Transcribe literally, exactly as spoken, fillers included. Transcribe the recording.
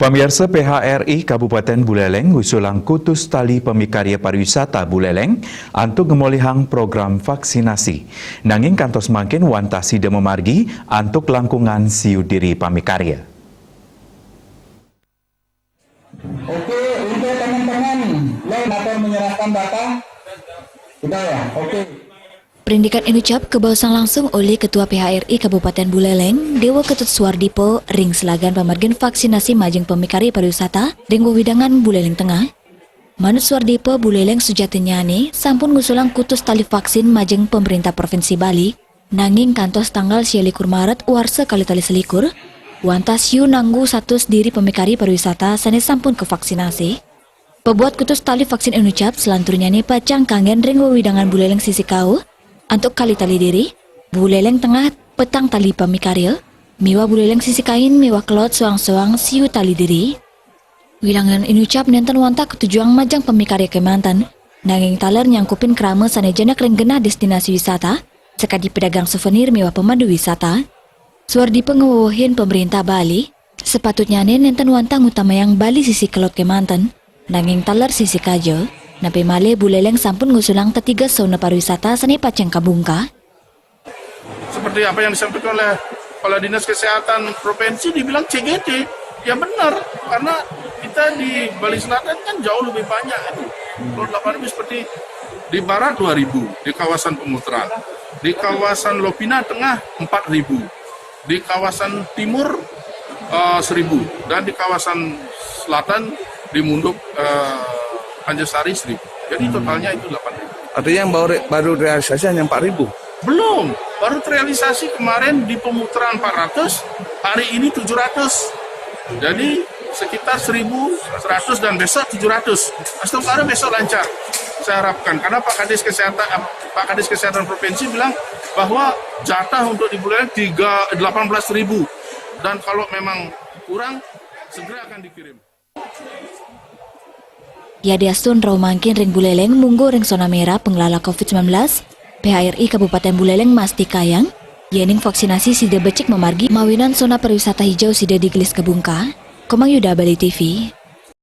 Pamiarsa, P H R I Kabupaten Buleleng ngusulang kutus tali pamikarya pariwisata Buleleng antuk ngemolihang program vaksinasi. Nanging kantos mangkin wantah sida mamargi antuk langkungan siu diri pamikarya. Oke, untuk teman-teman lain atau menyerahkan data, sudah ya? Oke. Prindikan inucap kabaosang langsung olih Ketua P H R I Kabupaten Buleleng, Dewa Ketut Suardipo, ring selagan pamargin vaksinasi majeng pamikarya pariwisata ring wewidangan Buleleng Tengah. Manut Suardipo, Buleleng sujatinyane sampun ngusulang kutus tali vaksin majeng pemerintah Provinsi Bali, nanging kantos tanggal sialikur Maret warsa kalih tali selikur, wantah siu nanggu satus diri pamikarya pariwisata sane sampun kavaksinasi. Pabuat kutus tali vaksin inucap salanturnyane pacang kanggen ring wewidangan Buleleng sisi kaul antuk kalih tali diri, Buleleng Tengah petang tali pamikarya, miwah Buleleng sisi kain miwah kelod soang-soang siu tali diri. Wilangan inucap nenten wantah katujuang majeng pamikarya kemanten, nanging taler nyangkupin krama sane jenek ring genah destinasi wisata, sakadi pedagang suvenir miwah pemandu wisata. Suardipo ngewewehin pemerintah Bali, sapatutnyane nenten wantah ngutamayang Bali sisi kelod kemanten, nanging taler sisi kaja, napi malih Buleleng sampun ngusulang tetiga zona pariwisata sane pacang kabungkah. Seperti apa yang disampaikan oleh Kepala Dinas Kesehatan Provinsi, dibilang C G T. Ya benar, karena kita di Bali Selatan kan jauh lebih banyak itu. Kalau delapan ribu seperti di barat dua ribu di kawasan pemutaran. Di kawasan Lopina Tengah empat ribu. Di kawasan timur eh, seribu. Dan di kawasan selatan di Munduk eh, Panjasari seribu. Jadi totalnya itu delapan ribu. Artinya yang baru, baru realisasi hanya empat ribu? Belum, baru terrealisasi kemarin di pemutaran empat ratus, hari ini tujuh ratus. Jadi sekitar seribu seratus dan besok tujuh ratus. Astungkara besok lancar. Saya harapkan karena Pak Kadis Kesehatan Pak Kadis Kesehatan Provinsi bilang bahwa jatah untuk di Buleleng tiga delapan belas ribu. Dan kalau memang kurang, segera akan dikirim. Yadiastun rauh mangkin ring Buleleng mungguh ring zona merah pengelala covid sembilan belas, P H R I Kabupaten Buleleng mastikayang, yening vaksinasi sida becik mamargi mawinan zona pariwisata hijau sida digelis kabungkah. Komang Yuda, Bali T V.